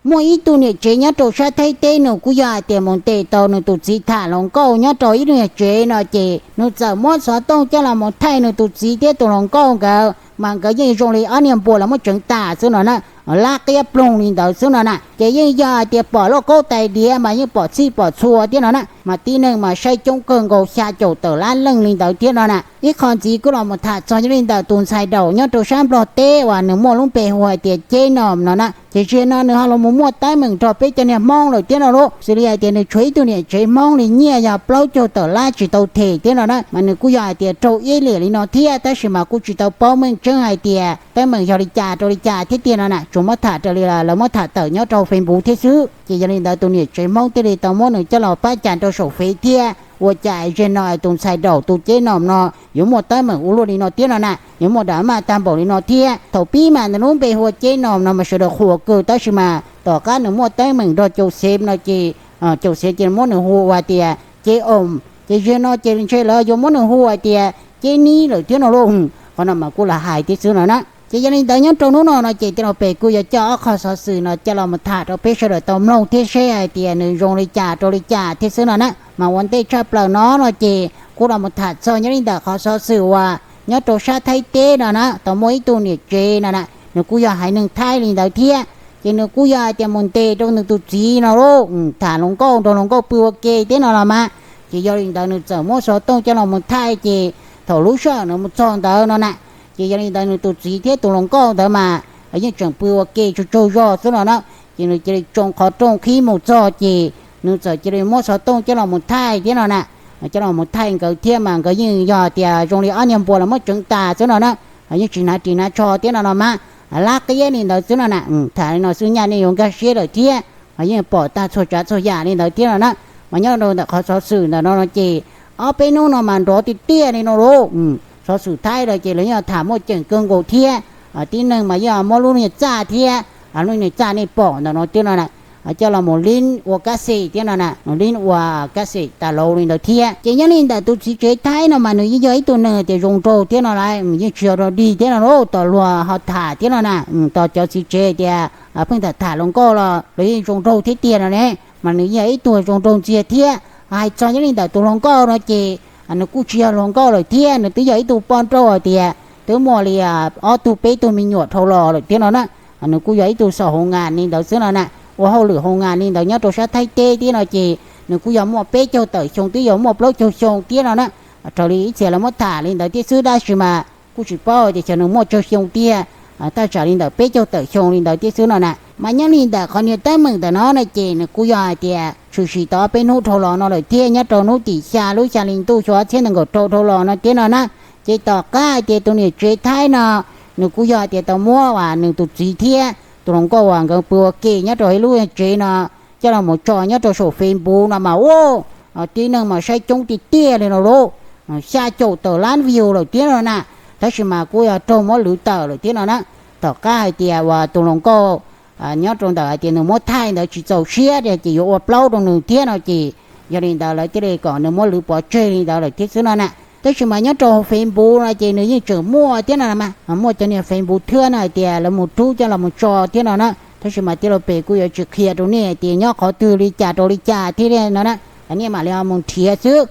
Muaj ib tug niam tsev nyob rau sab Thaib teb, nws kuj yog hais tias mus ntes tau nws tus txiv tham hluas nkauj nyob rau ib lub niag tsev no ces nws txawm muab xov tooj coj los mus thaij nws tus txiv thiab tus hluas nkauj nkawd, mas nkawd yeej zoo li ob niag npua los muab tseev tas xwb no na, lab qiab ploog li ntawd xwb no na. Ces yeej yog hais tias pom lauj kaub tais diav mas yeej pom txhij pom txhua thiab no na, mas tib neeg mas saib coob kawg nkaus xya caum tawm lab leej li ntawd thiab no na. Ib qho ntxiv kuj los mus tham txog nyob li ntawm tus ntxhais daum nyob rau sab Nplog teb uas nws muaj lub npe hu hais tias Ceb Nom no na. Ces zaum no nws ho los mus muaj teeb meem nrog peb cov niag Hmoob lawm thiab no lauj. Xws li hais tias nws tshuav ib tug niam tsev Hmoob li nyiaj yog plaub caug tawm lab tsis tau them thiab no na, mas nws kuj yog hais tias raug iab liam li no thiab, tab sis mas kuj tsis tau paub meej tseeb hais tias teeb meem yog li cas rau li cas thiab tiag no na, tsuas muab tham raws li lawv muab tham tawm nyob rau Facebook thiab xwb. Ces yog li ntawd tus niam tsev Hmoob thiaj li tau muab nws coj los pab cas rau saum fev thiab. Ua cas zaum no tus ntxhais daum tus Ceb Nom no yuav muaj teeb meem ua luaj li no thiab no na, yuav muaj drama tag npaum li no thiab. Thaum pib mas nws lub npe hu ua Ceb Nom no mas sawv daws qhuas kawg, tab sis mas tom qab nws muaj teeb meem nrog Cau Xev no ces Cau Xev ces muab nws hu ua tias Ceb Oos, ces zaum no ces ntshe lawv yuav muab nws hu hais tias Ceb Nib lawm thiab no lauj. Qhov no mas kuj lam hais thiab xwb no na. Ces yog li ntawd nyob rau hnub no no ces tij laug Pes kuj yuav coj ob qho xov xwm no coj los mus tham rau peb sawv daws tau mloog thiab seb hais tias nws zoo li cas rau li cas thiab xwb no na. Mas ua ntej tshaj plaws no no ces kuj los mus tham txog nyob li ntawm qhov xov xwm uas nyob rau sab Thaib teb no na, tau muaj ib tug niam tsev no na, nws kuj yog haiv neeg Thaib li ntawd thiab. Ces nws kuj yog hais tias mus ntes rau nws tus txiv no lauj, tham hluas nkauj nrog hluas nkauj pw ua ke thiab no los mas. Ces yog li ntawd nws txawm muab xov tooj coj los mus thaij, ces thaum lub sij hawm nws mus txog ntawd no na, ces yog li ntawd nws tus txiv thiab tus hluas nkauj ntawd mas yeej tseem pw ua ke tsaug tsaug zog xwb no na. Ces nws cia li tsoo qhov rooj qhib mus txog ces nws txawm cia li muab xov tooj coj los mus thaij thiab no na. Coj los mus thaij nkawd thiab mas nkawd yeej yog tias zoo li ob niag npua los muab tseev tas xwb no na, yeej tsis hnav ris hnav tsho thiab no no mas, lab qiab li ntawd xwb no na. Tham li no xwb nyaj nej yuav nkag siab lawm thiab, yeej pom tag txhua tsav txhua yam li ntawd thiab no na. Mas nyob rau ntawm qhov xov xwm ntawm no no ces ob peb hnub no mas nrov tiag tiag li no lauj. Xov xwm Thaib lawm ces lawv yeej tham muaj ceem kawg nkaus thiab. Tib neeg mas yeej muab lub niag txaj thiab, lub niag txaj nej pom ntawm no thiab no na, coj los mus lib ua kab xes thiab no na, lib ua kab xes tas laus li ntawd thiab. Ces nyob li ntawm tus txiv tsev Thaib no mas nws yeej yog ib tug neeg tias zoo nraug thiab no lauj, yeej tsis yog rog dig thiab no lauj. Tos luag ho tham thiab no na, tos cov txiv tsev tias pheej tham tham hluas nkauj los lawv yeej zoo nraug thiab tiag no ne. Mas nws yog ib tug zoo nraug ntxiag thiab. Hais txog nyob li ntawm tus hluas nkauj no ces nws kuj tsis yog hluas nkauj lawm thiab, nws twb yog ib tug poj nrauj hais tias twb muaj li ob tug peb tug me nyuam dhau los lawm thiab no na. Nws kuj yog ib tug xaum hoo ngas li ntawd xwb no na, ua hauj lwm hoo ngas li ntawd nyob rau sab Thaib teb thiab no ces nws kuj yog muaj peb caug tawm xyoo twb yuav muaj plaub caug xyoo thiab no na. Raws li ib txhia lawv muab tham li ntawd thiab xwb, tab sis mas kuj tsis paub tias xyov nws muaj tsawg xyoo tiag, tab tsam li ntawm peb caug tawm xyoo li ntawd thiab xwb no na. Mas nyob li ntawm qhov niag teeb meem ntawm no no ces nws kuj yog hais tias tshwm sim tau ob peb hnub dhau los no lawm thiab, nyob rau hnub tim xya lub xya hli ntuj xyoo ob txhiab nees nkaum rau dhau los no thiab no na. Ces tom qab hais tias tus niam tsev Thaib no nws kuj yog hais tias tau muab uas nws tus txiv thiab tus hluas nkauj uas nkawd pw ua ke nyob rau ib lub tsev no coj los mus tso nyob rau saum Facebook no mas ua tib neeg mas saib coob tiag tiag li no lauj, xya caum tawm lab view lawm thiab no na. Tab sis mas kuj yog raug muab lwv tawm lawm thiab no na. Tom qab hais tias uas tus hluas nkauj nyob rau ntawm hais tias nws muab thaij ntawd tsis txaus siab ces yuav ua plaub rau nws thiab no ces yog li ntawd lawv thiaj li kom nws muab lwv pov tseg li ntawd lawm thiab xwb no na. Tab sis mas nyob rau Facebook no ces nws yeej tseem muaj thiab no na, muaj cov niag Facebook thwb no hais tias lawv mus rub coj los mus tso thiab no na. Tab sis mas tij laug Pes kuj yuav tsis qhia rau nej hais tias nyob qhov twg li cas rau li cas thiab no na, nej mam li ho mus nrhiav xwb.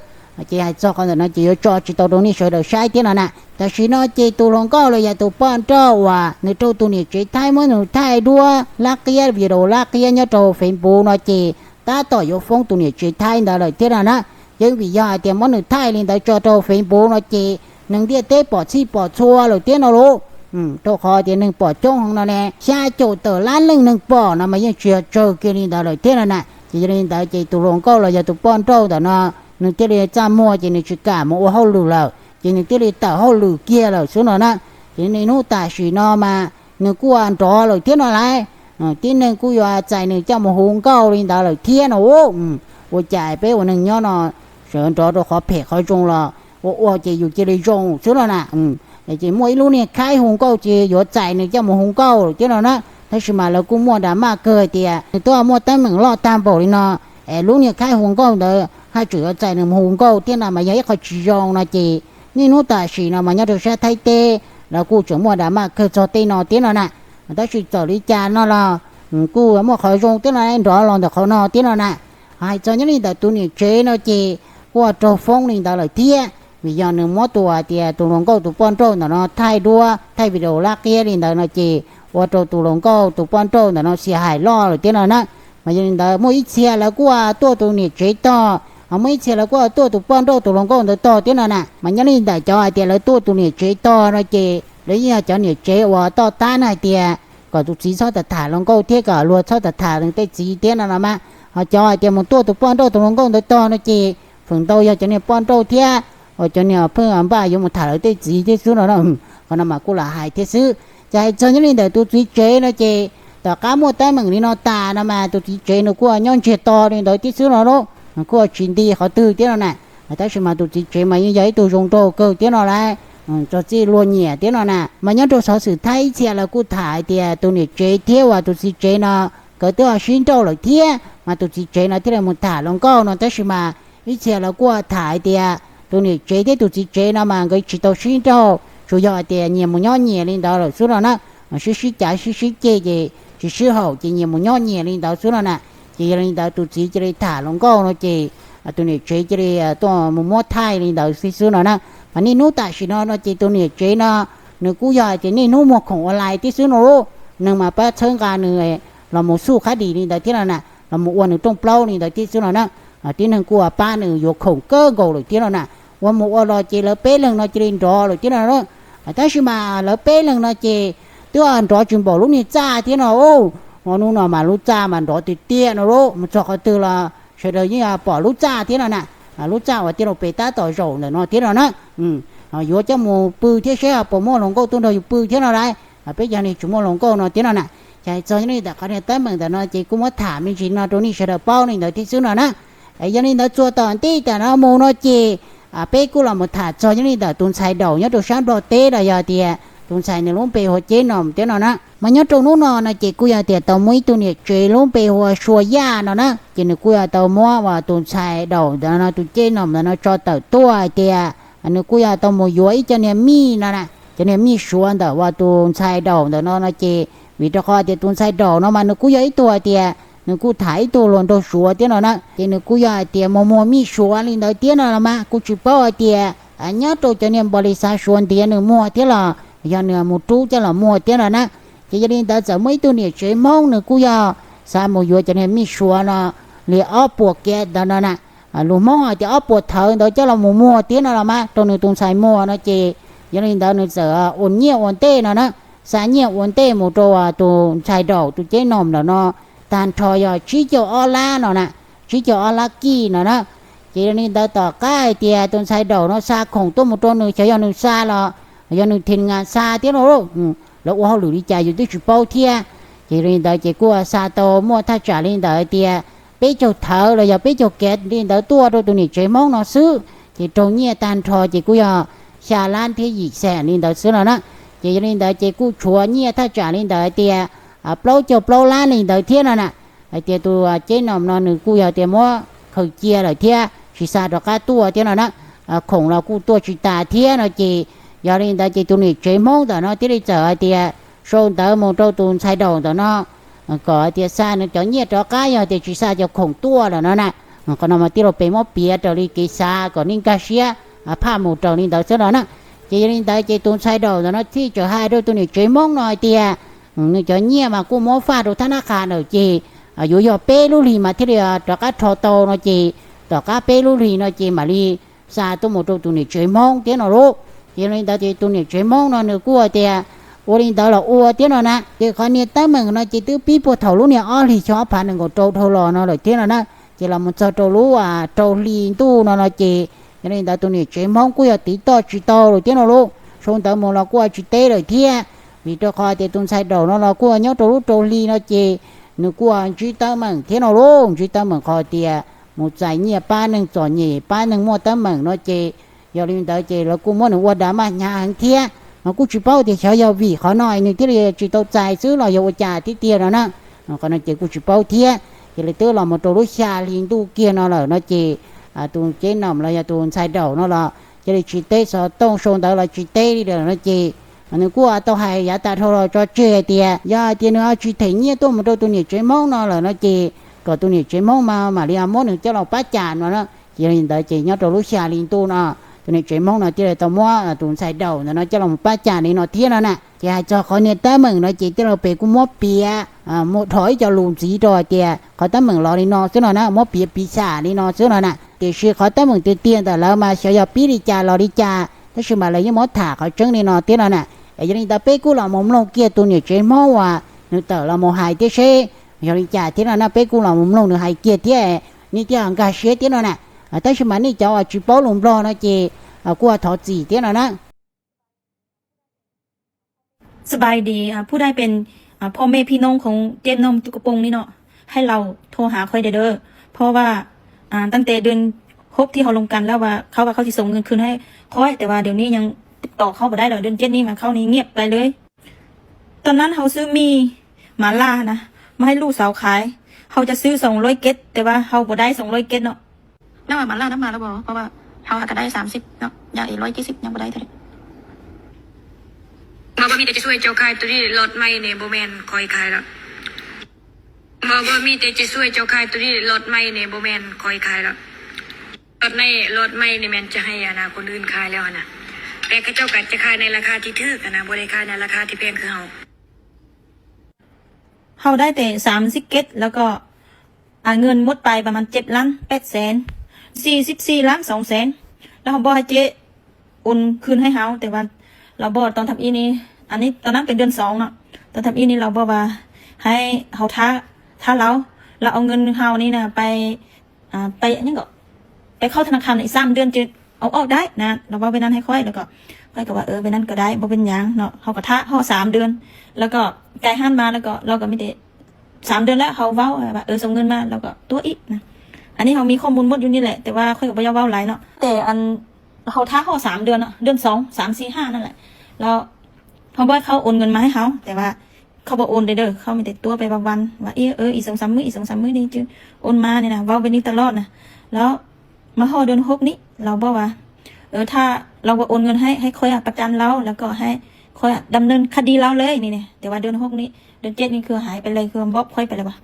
Ces hais txog qhov ntawm no ces yuav tso tsis tau rau nej sawv daws saib thiab no na. Tam sim no ces tus hluas nkauj los yog tus poj nrauj uas nws raug tus niam tsev Thaib muab nws thaij duab lab qiab, video lab qiab nyob rau Facebook no ces tab tom yuav foob tus niam tsev Thaib ntawd lawm thiab no na. Yeej vim yog hais tias muab nws thaij li ntawd tso rau Facebook no ces neeg ntiaj teb pom txhij pom txhua lawm thiab no lauj. Rau qhov tias neeg pom coob heev no ne, xya caum tawm lab leej neeg pom no mas yeej tsis yog tsawg kiag li ntawd lawm thiab no na. Ces yog li ntawd ces tus hluas nkauj los yog tus poj nrauj ntawm no nws thiaj li txaj muag ces nws tsis kam mus ua hauj lwm lawm ces nws thiaj li tawm hauj lwm kiag lawm xwb no na. Ces niaj hnub tam sim no mas nws kuj ua nrov lawm thiab no lauj. Tib neeg kuj yuav txais nws coj mus hu nkauj li ntawd lawm thiab no. Ua cas peb ua neeg nyob no sawv nrov rau qhov phem qhov zoo los ua ua ces yus cia li zoo xwb no na. Ces muaj ib lub niag khaib hu nkauj ces yuav txais nws coj mus hu nkauj lawm thiab no na. Tab sis mas lawv kuj muaj drama kawg hais tias nws twb muaj teeb meem loj tag npaum li no es lub niag khaib hu nkauj ntawd haj tseem yuav txais nws mus hu nkauj thiab no mas yog ib qho tsis zoo no ces niaj hnub tam sim no mas nyob rau sab Thaib teb lawv kuj tseem muaj drama kawg txog tej no thiab no na. Tab sis txawm li cas no los kuj muaj qhov zoo thiab no nrov los ntawm qhov no thiab no na. Hais txog nyob li ntawm tus niam tsev no ces kuj ua raug foob li ntawd lawm thiab, vim yog nws muab tus hais tias tus hluas nkauj tus poj nrauj ntawm no thaij duab thaij video lab qiab li ntawd no ces ua rau tus hluas nkauj tus poj nrauj ntawm no xiam hais loj lawm thiab no na. Mas yog li ntawd muaj ib txhia lawv kuj tuaj tus niam tsev tog, ho muaj ib txhia lawv kuj tuaj tus poj nrauj tus hluas nkauj ntawd tog thiab no na. Mas nyob li ntawm cov hais tias lawv tuaj tus niam tsev tog no ces lawv yeej yog cov niam tsev uas toj tab na hais tias kom tus txiv txhob tham tham hluas nkauj thiab kom luag txhob tham tham nws tej txiv thiab no no mas. Ho cov hais tias mus tuaj tus poj nrauj tus hluas nkauj ntawd tog no ces feem ntau yog cov niag poj nrauj thiab uas cov niag pheej npaj yuav mus tham lawv tej txiv thiab xwb no. Qhov no mas kuj lam hais thiab xwb. Ces hais txog nyob li ntawm tus txiv tsev no ces tom qab muaj teeb meem li no tas no mas tus txiv tsev nws kuj nyob ntsiag to li ntawd thiab xwb no lauj, kuj tsis nti qhov twg thiab no na. Tab sis mas tus txiv tsev mas yeej yog ib tug zoo nraug kawg thiab no lauj, txog txij luag nyiam thiab no na. Mas nyob rau xov xwm thaib ib txhia lawv kuj tham hais tias tus niam tsev thiab uas tus txiv tsev no nkawd twb ho sib nrauj lawm thiab mas tus txiv tsev no thiaj li mus tham hluas nkauj no. Tab sis mas ib txhia lawv kuj tham hais tias tus niam tsev thiab tus txiv tsev no mas nkawd tsis tau sib nrauj, tsuas yog hais tias nyias mus nyob nyias li ntawd lawm xwb no na. Sib sib cav sib sib ceg ces tsis sib haum ces nyias mus nyob nyias li ntawd xwb no na. Ces yog li ntawd tus txiv cia li tham hluas nkauj no ces tus niam tsev cia li tuaj mus muab thaij li ntawd xwb xwb no na. Mas niaj hnub tam sim no no ces tus niam tsev no nws kuj yog hais tias niaj hnub muag khoom online thiab xwb no lauj, neeg mas pab txhawb nqa nws los mus xuj qhab dis li ntawd thiab no na, los mus ua nws rooj plaub li ntawd thiab xwb no na. Tib neeg kuj pab nws yuav khoom kawg nkaus lawm thiab no na. Ua mus ua los ces lawv peb leeg no cia li nrov lawm thiab no na. Tab sis mas lawv peb leeg no ces twb nrov tsis npaum lub niag txaj thiab no. Hnub no mas lub txaj mas nrov tiag tiag no lauj, mus txog qhov twg los sawv daws yeej pom lub txaj thiab no na. Lub txaj uas tij laug pem tab tom zaum ntawm no thiab no na. Yuav coj mus pw thiab seb ho puas muaj hluas nkauj tuaj nrog yus pw thiab no lauj. Peb cov niag tsis muaj hluas nkauj no thiab no na. Ces hais txog nyob li ntawm qhov niag teeb meem ntawm no ces kuj muab tham me ntsis no rau nej sawv daws paub li ntawd thiab xwb no na. Yog li ntawd txuas tom ntej tam no mus no ces peb kuj los mus tham txog nyob li ntawm tus ntxhais Daum nyob rau sab Nplog teb los yog tias tus ntxhais nws lub npe hu ua Ceb Noom thiab no na. Mas nyob rau hnub no no ces kuj yog tias tau muaj ib tug niam tsev lub npe hu ua Sua Yaj no na, ces nws kuj yog tau muab uas tus ntxhais Daum ntawm no tus Ceb Noom ntawm no tso tawm tuaj hais tias nws kuj yog tau mus yuav ib co niag mij no na, cov niag mij Suav ntawm uas tus ntxhais Daum ntawm no no ces vim rau qhov tias tus ntxhais Daum no mas nws kuj yog ib tug hais tias nws kuj tham ib tug hluas nraug Suav thiab no na, ces nws kuj yog hais tias mus muag mij Suav li ntawd thiab no los mas kuj tsis paub hais tias nyob rau cov niag npau li xav Suav ntiav nws muag thiab los yog nws mus rub coj los muag thiab no na. Ces yog li ntawd txawm muaj ib tug niam tsev Hmoob nws kuj yog xav mus yuav cov niag mij Suav no li ob puas kiav ntawd no na. Lus Hmoob hais tias ob puas thawv ntawd coj los mus muag thiab no los mas rau nws tus ntxhais muag no ces yog li ntawd nws txawm ua nyiaj ua ntej no na, xa nyiaj ua ntej mus rau tus ntxhais Daum tus Ceb Noom ntawm no tag nrho yog tsib caug ob lab no na, tsib caug ob lab kij no na. Ces yog li ntawd tom qab hais tias tus ntxhais Daum no xa khoom tuaj mus rau nws, xyov yog nws xa los yog nws thim ngas xa thiab no, lawv ua hauj lwm li cas yus twb tsis paub thiab. Ces yog li ntawd ces kuj xa tau muaj thaj tsam li ntawd hais tias peb caug thawv los yog peb caug kiav li ntawd tuaj rau tus niam tsev Hmoob no xwb, ces raug nyiaj tag nrho ces kuj yog xya lab thiab yim xees li ntawd xwb no na. Ces yog li ntawd ces kuj tshuav nyiaj thaj tsam li ntawd hais tias plaub caug plaub lab li ntawd thiab no na. Hais tias tus Ceb Noom no nws kuj yog tias muab khaws cia lawm thiab tsis xa rov qab tuaj thiab no na, khoom los kuj tuaj tsis tas thiab no ces yog li ntawd ces tus niam tsev Hmoob ntawm no thiaj li txawm hais tias sau ntawv mus rau tus ntxhais Daum ntawm no kom hais tias xa nws cov nyiaj rov qab yog tias tsis xa cov khoom tuaj lawm no na. Qhov no mas tij laug pem muab piav raws li kev xav kom nej nkag siab phaj mus raws li ntawd xwb no na. Ces yog li ntawd ces tus ntxhais Daum ntawm no thiaj txawm hais rau tus niam tsev Hmoob no hais tias nws cov nyiaj mas kuj muab faj rau thab nab qha lawm ces yuav yog peb lub hlis mas thiaj li rov qab rho tau no ces tom qab peb lub hlis no ces mam li xa tuaj mus rau tus niam tsev Hmoob thiab no lauj. Ces yog li ntawd ces tus niam tsev Hmoob no nws kuj hais tias ua li ntawd los ua thiab no na. Ces qhov niag teeb meem no ces twb pib puag thaum lub niag ob hlis xyoo ob phav nees nkaum rau dhau los no lawm thiab no na. Ces los mus txog rau lub rau hli ntuj no no ces yog li ntawd tus niam tsev Hmoob kuj yog tiv toj tsis tau lawm thiab no lauj. Sau ntawv mus los kuj tsis teb lawm thiab, vim rau qhov tias tus ntxhais Daum no los kuj nyob rau lub rau hli no ces nws kuj ntsib teeb meem thiab no lauj. Ntsib teeb meem qhov tias mus txais nyiaj pab neeg txom nyem pab neeg muaj teeb meem no ces yog li ntawd ces lawv kuj muab nws ua dav maj hnyav heev thiab. Mas kuj tsis paub tias xyov yog vim qhov no nws thiaj li tsis tau txais xwb los yog ua cas thiab tiag no na. Qhov no ces kuj tsis paub thiab. Ces li twb los mus rau lub xya hli ntuj kiag no lawm no ces tus Ceb Noom los yog tus ntxhais Daum no los cia li tsis teb xov tooj sau ntawv los tsis teb li lawm no ces Nws kuj tau hais yav tas dhau los tso tseg hais tias yog hais tias nws ho tsis them nyiaj tuaj mus rau tus niam tsev Hmoob no lawm no ces kom tus niam tsev Hmoob mas mam li muab nws coj los pab cas no na. Ces yog li ntawd ces nyob rau lub xya hli ntuj no tus niam tsev Hmoob no thiaj li tau muab tus ntxhais Daum ntawd no coj los pab cas li no thiab no na. Ces hais txog qhov niag teeb meem no ces tij laug Pes kuj muab piav mus dhos ib co lus ntxiv rau hais tias qhov teeb meem los li no xwb no na, muab piav piv xam li no xwb no na. Tiam sis qhov teeb meem tiag tiag ntawm lawv mas xyov yog pib li cas los li cas, tab sis mas lawv yeej muab tham qhov tseeb li no thiab no na. Es yog li ntawd peb kuj los mus mloog kiag tus niam tsev Hmoob uas nws tawm los mus hais thiab seb yog li cas thiab no na, peb kuj los mus mloog nws hais kiag thiab, nej thiaj nkag siab thiab no na. Tab sis mas nej cov uas tsis paub lus Nplog no ces kuj thov txim thiab no na. สบายดี ผู้ใดเป็น พ่อแม่พี่น้องของเจ๊นมตุ๊กกระโปรงนี่เนาะ ให้เราโทรหาค่อยเด้อ เพราะว่าตั้งแต่เดือนหกที่เขาลงกันแล้วว่าเขาว่าเขาจะส่งเงินคืนให้ค่อย แต่ว่าเดี๋ยวนี้ยังติดต่อเขาบ่ได้เลย เดือนเจ็ดนี่มาเขานี่เงียบไปเลย ตอนนั้นเขาซื้อหมี่หม่าล่านะ มาให้ลูกสาวขาย เขาจะซื้อสองร้อยเก็ด แต่ว่าเขาบ่ได้สองร้อยเก็ดเนาะ น้ำหม่าล่าน้ำมาแล้วบ่ เพราะว่าเขาหาก็ได้สามสิบเนาะ ยังอีกร้อยยี่สิบยังบ่ได้เท่าไหร่ บอกว่ามีแต่จะช่วยเจ้าขายตัวนี้ รถใหม่นี่บ่แม่นคอยขายแล้ว บอกว่ามีแต่จะช่วยเจ้าขายตัวนี้ รถใหม่นี่บ่แม่นคอยขายแล้ว รถในรถใหม่นี่แม่นจะให้อะนะคนอื่นขายแล้วอะนะ แต่เขาเจ้าก็จะขายในราคาที่ถูกอะนะ บ่ได้ขายในราคาที่แพงคือเฮา เขาได้แต่สามสิบเจ็ด แล้วก็ อ่า เงินหมดไปประมาณเจ็ดล้านแปดแสน สี่สิบสี่ล้านสองแสน แล้วเขาบอกให้เจ๊โอนคืนให้เขา แต่ว่าเราบอกตอนทำอิฐนี่ อันนี้ตอนนั้นเป็นเดือนสองเนาะ ตอนทำอิฐนี่เราบอกว่าให้เขาท้า ท้าเรา เราเอาเงินเขานี่นะไป อ่า ไปอันนี้ก็ ไปเข้าธนาคารอีกสามเดือนจะเอาออกได้นะ เราว่าไปนั้นให้ค่อย แล้วก็ค่อยก็ว่า เออ ไปนั้นก็ได้ บ่เป็นหยังเนาะ เขาก็ท้าเขาสามเดือน แล้วก็จ่ายหันมา แล้วก็เราก็ไม่ได้ สามเดือนแล้วเขาเว้าว่า เออ ส่งเงินมา แล้วก็ตัวอีกนะ อันนี้เขามีข้อมูลหมดอยู่นี่แหละ แต่ว่าค่อยก็บ่อยากเว้าหลายเนาะ แต่อันเขาท้าเขาสามเดือนเนาะ เดือนสอง สาม สี่ ห้า นั่นแหละ แล้วเขาบอกเขาโอนเงินมาให้เขา แต่ว่าเขาบ่โอนเด้อ เขามีแต่ตัวไปวันๆว่า เออ เออ อีกสองสามมื้อ อีกสองสามมื้อนี่จะโอนมาเนี่ยนะ เว้าแบบนี้ตลอดนะ แล้วมาฮอดเดือนหกนี่ เราบอกว่า เออ ถ้าเราบ่โอนเงินให้ ให้ค่อยประจานเรา แล้วก็ให้ค่อยดำเนินคดีเราเลยนี่เนี่ย แต่ว่าเดือนหกนี่ เดือนเจ็ดนี่คือหายไปเลย คือบล็อกค่อยไปเลยว่ะ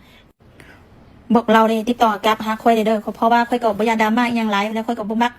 บอกเราเลย ติดต่อกลับหาค่อยเลยเด้อ เพราะว่าค่อยก็บ่อยากดราม่าอีหยังหลาย แล้วค่อยก็บ่มัก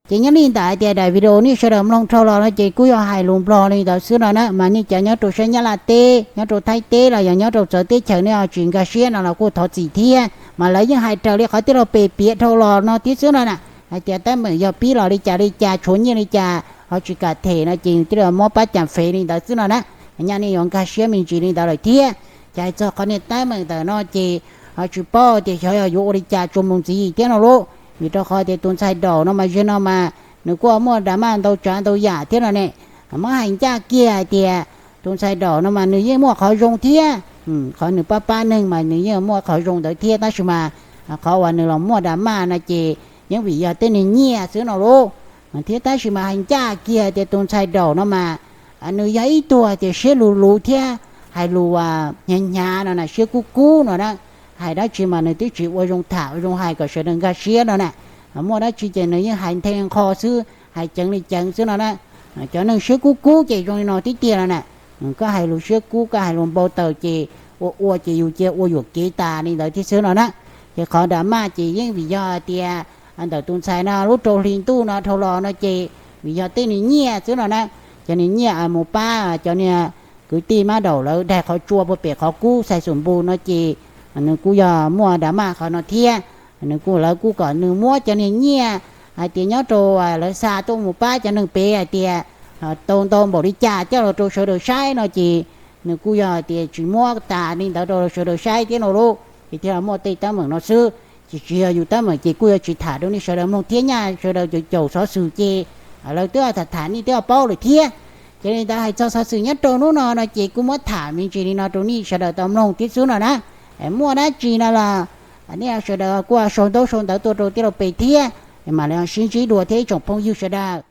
Ces nyob li ntawd hais tias daim video nej sawv daws mloog dhau los no ces kuj yog hais lus Nplog li ntawd xwb no na, mas nej cov nyob rau sab Nyab Laj teb, nyob rau Thaib teb los yog nyob rau txawv teb chaws nej ho tsis nkag siab no los kuj thov txim thiab, mas lawv yeej hais raws li qhov tij laug Pes piav dhau los no thiab xwb no na, hais tias teeb meem yog pib los li cas li cas tshuav nyiaj li cas ho tsis kam them no ces tij laug muab pab cam fev li ntawd xwb no na. Nyaj nej yuav nkag siab me ntsis li ntawd lawm thiab. Ces hais txog qhov niag teeb meem ntawm no ces ho tsis paub tias xyov yog yuav ua li cas tsuas mus ntxiv thiab no lauj, vim rau qhov tias tus ntxhais Daum no mas zaum no mas nws kuj muaj drama ntau tsav ntau yam thiab no ne. Muab hais ncaj kiag hais tias tus ntxhais Daum no mas nws yeej muaj qhov zoo thiab, qhov nws pab pab neeg mas nws yeej muaj qhov zoo ntawd thiab, tab sis mas qhov uas nws los muaj drama no ces yeej vim yog tej niag nyiaj xwb no lauj. Thiab tab sis mas hais ncaj kiag tias tus ntxhais Daum no mas nws yog ib tug tias siab luv luv thiab hais lus hnyav hnyav no na, siab kub kub no na. Hais dab tsi mas nws twb tsis ua zoo tham ua zoo hais kom sawv daws nkag siab no na. Muaj dab tsi ces nws yeej hais nthe nqho xwb, hais ceev li ceev xwb no na. Cov neeg siab kub kub ces zoo li no tib tiag no na. Koj hais lus siab kub, koj hais lus npau taws ces ua ua ces yus cia ua yuam kev tas li ntawd thiab xwb no na. Ces qhov drama ces yeej vim yog tias ntawm tus ntxhais no lub rau hli ntuj no dhau los no ces vim yog tej niag nyiaj xwb no na. Cov niag nyiaj mus pab cov niag kwv tij mab Daum lawv daig qhov tsua puag pem qhov kub xais xum npu no ces nws kuj yog muaj drama qhov no thiab. Nws kuj, lawv kuj kom nws muab cov niag nyiaj hais tias nyob rau lawv xa tuaj mus pab cov neeg pem hais tias tau ntau npaum li cas coj los rau sawv daws saib no ces nws kuj yog tias tsis muab tas li ntawd rau sawv daws saib thiab no lauj. Ces thiaj muaj tej teeb meem no xwb. Ces tsis yog yus teeb meem ces kuj yuav tsis tham rau nej sawv daws mloog thiab, nyaj sawv daws caum caum xov xwm ces lawv twb tham tham nej twb paub lawm thiab. Ces li ntawd hais txog xov xwm nyob rau hnub no no ces kuj muab tham me ntsis li no rau nej sawv daws tau mloog thiab xwb no na. Muaj dab tsi no los nej sawv daws kuj sau ntaub sau ntawv tuaj rau tij laug Pes thiab, mam li sib ntsib dua thiab ib tsoom phooj ywg sawv daws.